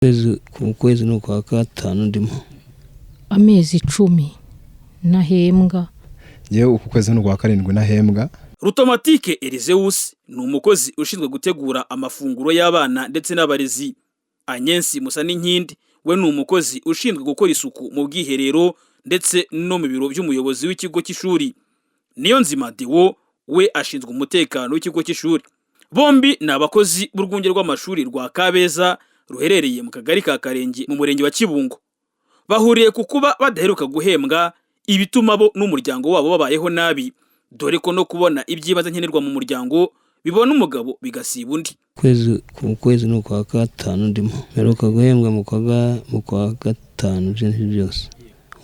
Ku kwezi ni ukwa gatanu ndimo. Amezi 10 ntahembwa. Yewe, uku kwezi ni ukwa karindwi ntahembwa. Rutomatike Elizeus ni umukozi ushinzwe gutegura amafunguro y'abana ndetse n'abarezi. Anyensi Musaninkindi we ni umukozi ushinzwe gukora isuku mu bwiherero ndetse no mu biro by'umuyobozi w'ikigo cy'ishuri. Niyonzima Deo we ashinzwe umutekano w'ikigo cy'ishuri. Bombi ni abakozi b'urwunge rw'amashuri rwa Kabeza ruherereye mu kagari ka Karenge mu murenge wa Kibungo. Bahuriye ku kuba badaheruka guhembwa, ibituma bo n'umuryango wabo babayeho nabi, dore ko no kubona iby'ibanze nkenerwa mu muryango bibona umugabo bigasiba undi. Ku kwezi ni ukwa gatanu ndimo. Mperuka guhembwa mu kwa gatanu. Ibyo byose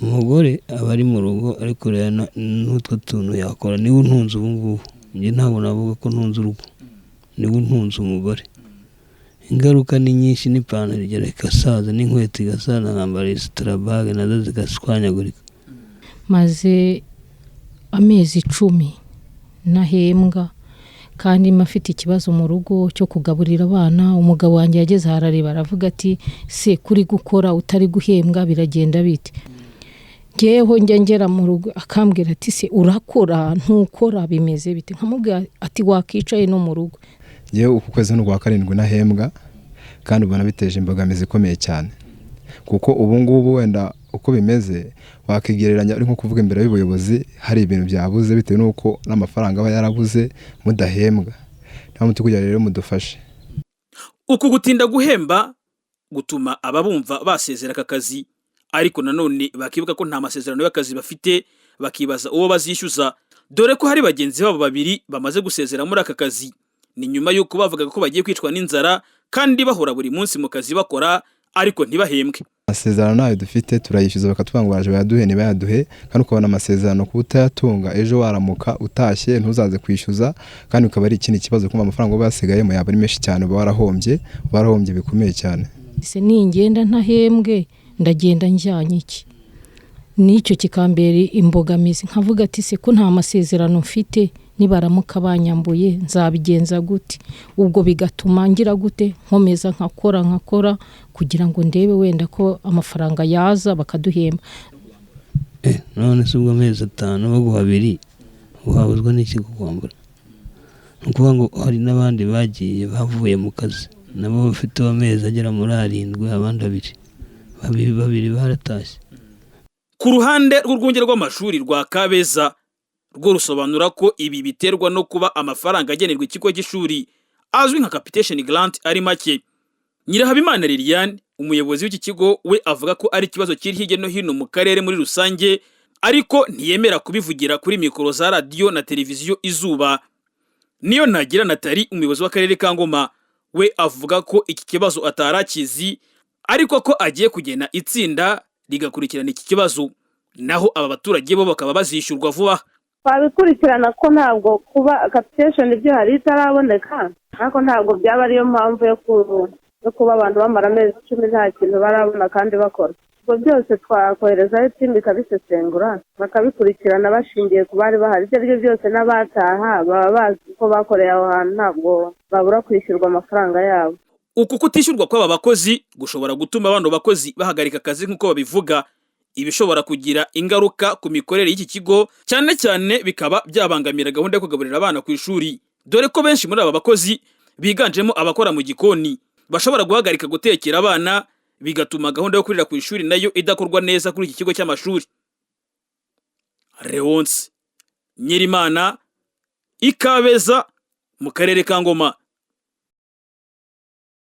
umugore aba ari mu rugo ari kureba n'utwo tuntu yakora. Niwe untunze ubu ngubu. Njye ntabwo navuga ko ntunze urugo, niwe untunze umugore. Ingaruka ni nyinshi: n'ipantaro igera igasaza, n'inkweto igasaza, nkambara sitarabage nazo zigashwanyagurika. Maze amezi 10 ntahembwa kandi mfite ikibazo mu rugo cyo kugaburira abana. Umugabo wanjye yageze aha arareba, aravuga ati: "Se kuri gukora utari guhembwa biragenda bite?" Ngeweho njya ngera mu rugo akambwira ati: "Se urakora ntukora, bimeze bite?" Nkamubwira ati: "Wakicaye no mu rugo." Yewe, uku kwezi ni ukwa karindwi ntahembwa kandi ubona biteje imbogamizi ikomeye cyane, kuko ubu ngubu wenda uko bimeze wakigereranya uri nko kuvuga imbere y'ubuyobozi hari ibintu byabuze, bitewe n'uko n'amafaranga aba yarabuze mudahembwa. Nta muti kugira rero mudufashe. Uku gutinda guhemba gutuma ababumva basezera aka kazi, ariko nanone bakibuka ko nta masezerano y'akazi bafite, bakibaza uwo bazishyuza, dore ko hari bagenzi babo babiri bamaze gusezera muri aka kazi. Ni nyuma y'uko bavugaga ko bagiye kwicwa n'inzara kandi bahora buri munsi mu kazi bakora ariko ntibahembwe. Amasezerano nayo dufite, turayishyuza bakatubwira ngo baraje bayaduhe, ntibayaduhe. Kandi ukabona amasezerano kuba utayatunga, ejo waramuka utashye ntuzaze kwishyuza, kandi ukaba ari ikindi kibazo kumva amafaranga uba yasigayemo yaba ari menshi cyane, uba warahombye, uba warahombye bikomeye cyane. Ese ningenda ntahembwe ndagenda njyanye iki? N'icyo kikambera imbogamizi, nkavuga ati: "Se ko nta masezerano mfite, nibaramuka banyambuye nzabigenza gute?" Ubwo bigatuma ngira gute? Nkomeza nkakora, nkakora kugira ngo ndebe wenda ko amafaranga yaza bakaduhemba. None se ubwo amezi 5 baguha abiri, wabuzwa n'iki kukwambura? Ni ukuvuga ngo hari n'abandi bagiye bavuye mu kazi nabo bafite amezi agera muri 7, abandi abiri, babiri, babiri baratashye. Ku ruhande rw'urwunge rw'amashuri rwa Kabeza, rwo rusobanura ko ibi biterwa no kuba amafaranga agenerwa ikigo cy'ishuri azwi nka capitation grant ari make. Nyirahabimana Liliane, umuyobozi w'iki kigo, we avuga ko ari ikibazo kiri hirya no hino mu karere muri rusange, ariko ntiyemera kubivugira kuri mikoro za radiyo na televiziyo Izuba. Niyo Ntagira Nathalie, umuyobozi w'akarere ka Ngoma, we avuga ko iki kibazo atari akizi, ariko ko agiye kugena itsinda rigakurikirana iki kibazo. Naho aba baturage bo bakaba bazishyurwa vuba. Twabikurikirana ko ntabwo kuba capitation ibyo hari itaraboneka, ariko ntabwo byaba ariyo mpamvu yo kuba abantu bamara amezi 10 nta kintu barabona kandi bakora. Ubwo byose twakoherezayo team ikabisesengura, bakabikurikirana bashingiye ku bari bahari. Ibyo ari byo byose n'abataha baba bazi ko bakoreye aho hantu, ntabwo babura kwishyurwa amafaranga yabo. Uku kutishyurwa kw'aba bakozi gushobora gutuma bano bakozi bahagarika akazi nk'uko babivuga, ibishobora kugira ingaruka ku mikorere y'iki kigo, cyane cyane bikaba byabangamira gahunda yo kugaburira abana ku ishuri, dore ko benshi muri aba bakozi biganjemo abakora mu gikoni bashobora guhagarika gutekera abana, bigatuma gahunda yo kurira ku ishuri nayo idakorwa neza kuri iki kigo cy'amashuri. Leonce Nyirimana, Ikabeza mu karere ka Ngoma.